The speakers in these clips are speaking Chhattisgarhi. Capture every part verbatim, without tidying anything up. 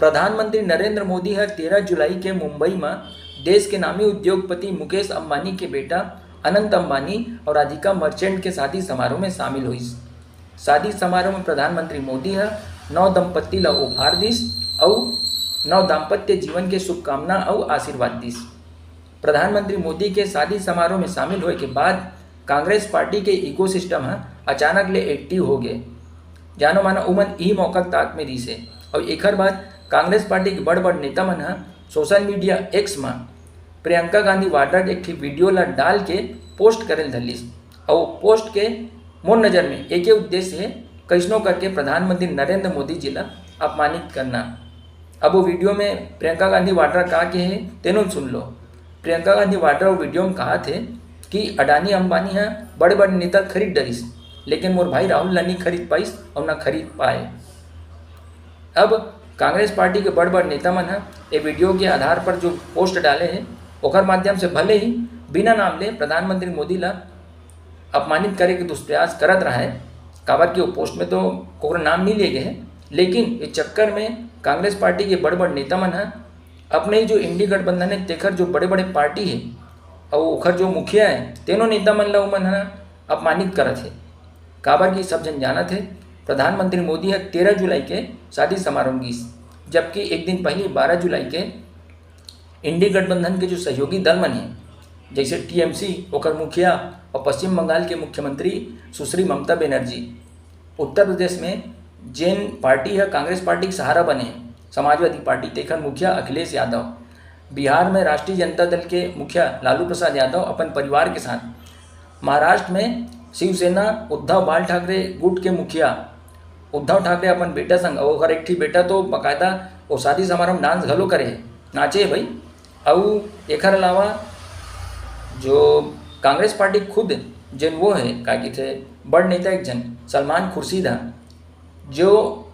प्रधानमंत्री नरेंद्र मोदी ह तेरह जुलाई के मुंबई म देश के नामी उद्योगपति मुकेश अंबानी के बेटा अनंत अंबानी और राधिका मर्चेंट के शादी समारोह में शामिल होइस। शादी समारोह में प्रधानमंत्री मोदी ह नव दंपत्ति ल उपहार दिस अउ नव दाम्पत्य जीवन के शुभकामना अउ आशीर्वाद दिस। प्रधानमंत्री मोदी के शादी समारोह में शामिल होए के बाद कांग्रेस पार्टी के इकोसिस्टम ह अचानक ले एक्टिव हो गे। जानो मानो उमन इही मौका ताक में रिहिस हे। अउ एखर बाद कांग्रेस पार्टी के बड़-बड़ नेता मन ह सोशल मीडिया एक्स म प्रियंका गांधी वाड्रा के एक ठे वीडियो ल डाल के पोस्ट करे ल धर लिस। अउ पोस्ट के मोर नजर में एके उद्देश्य हे, कइसनो करके प्रधानमंत्री नरेंद्र मोदी जी ल अपमानित करना। अब वो वीडियो में प्रियंका गांधी वाड्रा का कहे हे, तेनो सुन लो। प्रियंका गांधी वाड्रा वो वीडियो में कहा थे कि अडानी अंबानी ह बड़े-बड़े नेता खरीद डरिस, लेकिन मोर भाई राहुल ल नहीं खरीद पाइस और न खरीद पाए। अब कांग्रेस पार्टी के बड़-बड़ नेता मन ह ए वीडियो के आधार पर जो पोस्ट डाले हे, ओकर माध्यम से भले ही बिना नाम ले प्रधानमंत्री मोदी ल अपमानित करे के दुष्प्रयास करत रहे, काबर कि वो पोस्ट में तो कोकरो नाम नहीं लिए गए हे, लेकिन ये चक्कर में कांग्रेस पार्टी के बड़-बड़ नेता मन ह अपने ही जो इंडी गठबंधन हे, तेखर जो बड़े-बड़े पार्टी हे, अउ ओखर जो मुखिया हे, तेनो नेता मन ल उमन ह अपमानित करत हे। काबर कि सब झन जानत हे, प्रधानमंत्री मोदी ह तेरह जुलाई के शादी समारोह में गिस, जबकि एक दिन पहली बारह जुलाई के इंडी गठबंधन के जो सहयोगी दल मन हे, जैसे टीएमसी, ओकर मुखिया और पश्चिम बंगाल के मुख्यमंत्री सुश्री ममता बनर्जी, उत्तर प्रदेश में जेन पार्टी ह कांग्रेस पार्टी के सहारा बने हे, समाजवादी पार्टी, तेखर मुखिया अखिलेश यादव, बिहार में राष्ट्रीय जनता दल के मुखिया लालू प्रसाद यादव अपन परिवार के साथ, महाराष्ट्र में शिवसेना उद्धव बाल ठाकरे गुट के मुखिया उद्धव ठाकरे अपन बेटा संग, अउ ओकर एक ठी बेटा तो बाकायदा वो शादी समारोह में डांस घलो करे हे, नाचे हे भाई। अउ एखर अलावा जो कांग्रेस पार्टी खुद जेन वो हे, का कहिथे, बड़ नेता एक झन सलमान खुर्शीद ह, जो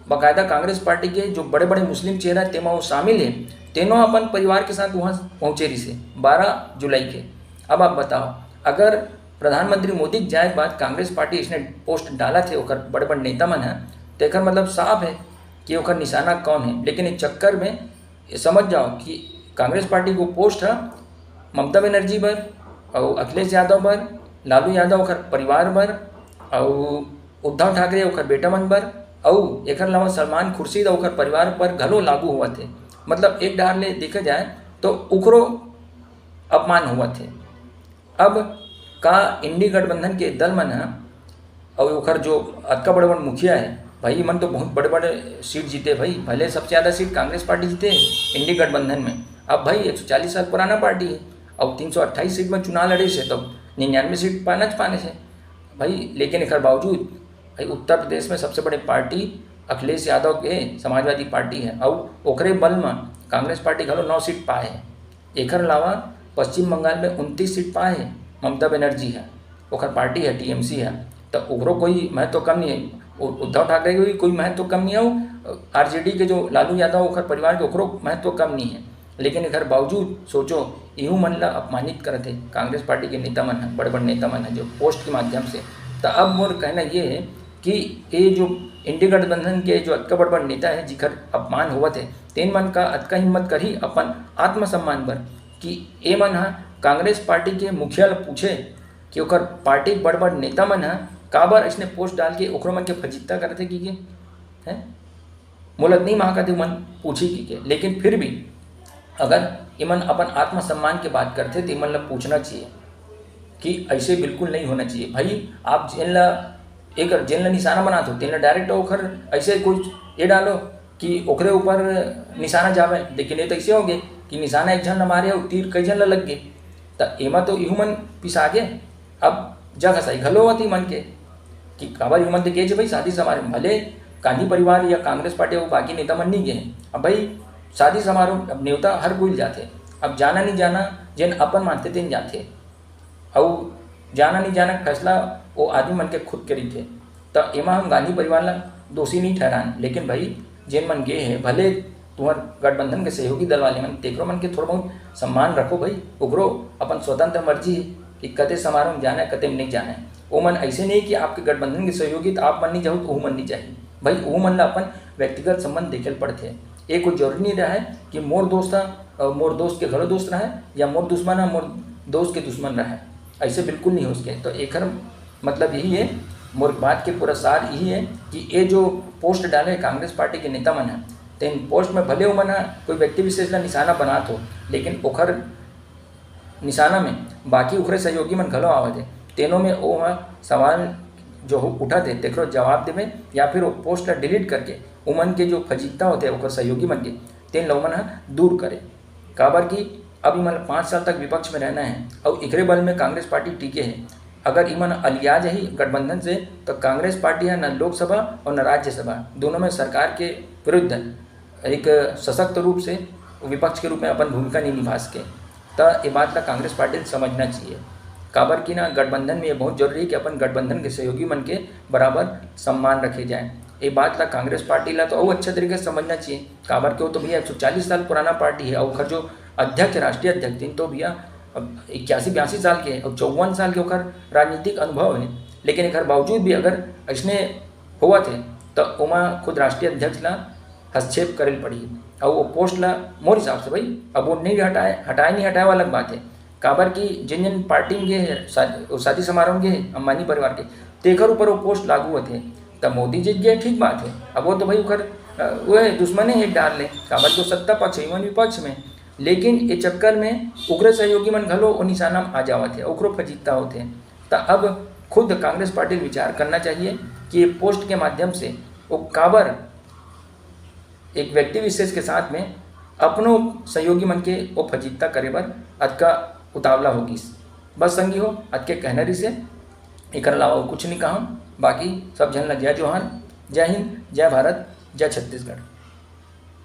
बाकायदा कांग्रेस पार्टी के जो बड़े-बड़े मुस्लिम चेहरा हे, तेमा वो शामिल हे, तेनो अपन परिवार के साथ वहाँ पहुँचे रिहिस हे बारह जुलाई के। अब आप बताओ, अगर प्रधानमंत्री मोदी के जाए के बाद कांग्रेस पार्टी इसने पोस्ट डालत हे ओकर बड़े-बड़े नेता मन ह, तेकर मतलब साफ हे कि ओकर निशाना कौन हे। लेकिन इस चक्कर में ये समझ जाओ कि कांग्रेस पार्टी के पोस्ट ह ममता बनर्जी बर अउ अखिलेश यादव बर, लालू यादव ओकर परिवार बर अउ उद्धव ठाकरे ओकर बेटा मन बर अउ एकर अलावा सलमान खुर्शीद अउ ओकर परिवार पर घलो लागू होवत हे। मतलब एक डार ले देखे जाए तो उखरो अपमान होवत हे। अब का इंडी गठबंधन के दल मन ह अउ ओकर जो अतका बड़े-बड़े मुखिया हे, भाई, इमन तो बहुत बड़े-बड़े सीट जीते भाई, भले सबसे ज्यादा सीट कांग्रेस पार्टी जीते इंडी गठबंधन में। अब भाई, एक सौ चालीस साल पुराना पार्टी हे, अउ तीन सौ अट्ठाईस सीट में चुनाव लड़े से तो निन्यानवे सीट पाना च पाने से भाई। लेकिन एकर बावजूद भाई, उत्तर प्रदेश में सबसे बड़े पार्टी अखिलेश यादव के समाजवादी पार्टी हे, अउ ओकरे बल में कांग्रेस पार्टी घलो नौ सीट पाए हे। एकर अलावा पश्चिम बंगाल में उनतीस सीट पाए हे ममता बनर्जी ह, ओकर पार्टी ह, टीएमसी ह, त ओकरो कोई महत्व कम नहीं हे। उ-, उद्धव ठाकरे के भी कोई महत्व कम नहीं हे। अउ आरजेडी के जो लालू यादव, ओकर परिवार के, ओकरो महत्व कम नहीं हे। लेकिन एकर बावजूद सोचो, इहू मन ला अपमानित करत हे कांग्रेस पार्टी के नेता मन ह, बड़े-बड़े नेता मन ह, जो पोस्ट के माध्यम से। त अब मोर कहना ये हे कि ये जो इंडिया गठबंधन के जो अतका बड़-बड़ नेता हे, जिखर अपमान होवत हे, तेन मन का अतका हिम्मत करही अपन आत्मसम्मान बर कि ए मन ह कांग्रेस पार्टी के मुखिया ल पूछे कि ओकर पार्टी के बड़-बड़ नेता मन ह काबर अइसने पोस्ट डाल के ओकरो मन के फजीता करत हे कि के, हैं? मोला त नहीं मांग कथे मन पूछी कि के, लेकिन फिर भी अगर इमन अपन आत्मसम्मान के बात करथे, त इमन ल पूछना चाहिए कि ऐसे बिल्कुल नहीं होना चाहिए। भाई, आप जेन ल, एक जेन ल निशाना बनात हो, तेन ल डायरेक्ट ओखर ऐसे कुछ ये डालो कि ओकरे ऊपर निशाना जावे, लेकिन ये तो ऐसे हो गए कि निशाना एक झन ल मारे अउ तीर कई झन ल लग गए। त एमा तो इहू मन पिसा गे। अब जगहंसाई घलो होवत इमन के कि काबर इहू मन तो गे हे भाई शादी समारोह में, भले गांधी परिवार या कांग्रेस पार्टी अउ बाकी नेता मन नहीं गे हे। अब भाई शादी समारोह, अब नेवता हर कोई जाथे, अब जाना नहीं जाना जेन अपन मानथे तेन जाथे, अउ जाना नहीं जाना के फैसला वो आदमी मन के खुद के रहिथे। त एमा हम गांधी परिवार ला दोषी नहीं ठहरान, लेकिन भाई जेन मन गे हे, भले तुहर गठबंधन के सहयोगी दल वाले मन, तेकरो मन के थोड़ा बहुत सम्मान रखो भाई, ओकरो अपन स्वतंत्र मर्जी हे कि कते समारोह में जाना हे, कते में नहीं जाना हे। वो मन ऐसे नहीं कि आपके गठबंधन के सहयोगी त आप मन नहीं जाहू त वो मन नहीं जाही। भाई वो मन ला अपन व्यक्तिगत संबंध देखे ल पड़थे। ये कोई जरूरी नहीं रहा है कि मोर दोस्त ह, अ, मोर दोस्त के घलो दोस्त रहा है, या मोर दुश्मन ह, मोर दोस्त के दुश्मन रहा है। ऐसे बिल्कुल नहीं हो सके। तो एकर मतलब यही है, मोर बात के पूरा सार यही है कि ये जो पोस्ट डाले कांग्रेस पार्टी के नेता मन ह, तेन पोस्ट में भले उमन ह कोई व्यक्ति विशेष ला निशाना बनात हो, लेकिन ओखर निशाना में बाकी उखरे सहयोगी मन घलो आवत हे। तेनो में ओ ह सवाल जो हो-, उठत हे, तेकरो जवाब देवे या फिर वो पोस्ट ला डिलीट करके उमन के जो फजीता होते, ओकर सहयोगी मन के, तेन ला उमन ह दूर करे। काबर कि अब इमन ला पाँच साल तक विपक्ष में रहना है, अउ इकरे बल में कांग्रेस पार्टी टिके है। अगर इमन अलिया जाही गठबंधन से, तो कांग्रेस पार्टी है न लोकसभा और न राज्यसभा, दोनों में सरकार के विरुद्ध एक सशक्त रूप से विपक्ष के रूप में अपन भूमिका नहीं निभा सके। त ये बात ला कांग्रेस पार्टी ल समझना चाहिए। काबर कि ना, गठबंधन में ये बहुत जरूरी है कि अपन गठबंधन के सहयोगी मन के बराबर सम्मान रखे जाए। ये बात ला कांग्रेस पार्टी ला तो और अच्छा तरीके से समझना चाहिए। काबर कि वो तो भैया एक सौ चालीस साल पुराना पार्टी है, और ओकर जो अध्यक्ष, राष्ट्रीय अध्यक्ष दिन तो भैया अब इक्यासी बयासी साल के और चौवन साल के ओकर राजनीतिक अनुभव है, लेकिन एकर बावजूद भी अगर ऐसने होवत है, तो ओमा खुद राष्ट्रीय अध्यक्ष ला हस्तक्षेप करे ल पड़ही। और वो पोस्ट ला, मोर हिसाब से भाई, अब वो नहीं हटाए, हटाए नहीं हटाए, वो अलग बात है। काबर कि जिन जिन पार्टी में गए हैं, शा-, वो शादी समारोह में गए हैं अंबानी परिवार के, तेकर ऊपर वो पोस्ट लागू होते हैं। तब मोदी जीत गए, ठीक बात है। अब वो तो भाई ओकर, अ, वो है, दुश्मने है एक डार ले। काबर तो सत्ता पक्ष है, इमन विपक्ष में। लेकिन ये चक्कर में ओकरे सहयोगी मन घलो वो निशाना में आ जावत है, ओकरो फजीता होते हैं। त अब खुद कांग्रेस पार्टी विचार करना चाहिए कि ये पोस्ट के माध्यम से वो काबर एक व्यक्ति विशेष के साथ में अपनो सहयोगी मन के वो फजीता करे बर अतका उतावला होगिस। बस संगी हो, अतके कहना रिसे, एकर अलावा कुछ नहीं कहम। बाकी सब झन ला जय जोहार, जय हिंद, जय भारत, जय छत्तीसगढ़।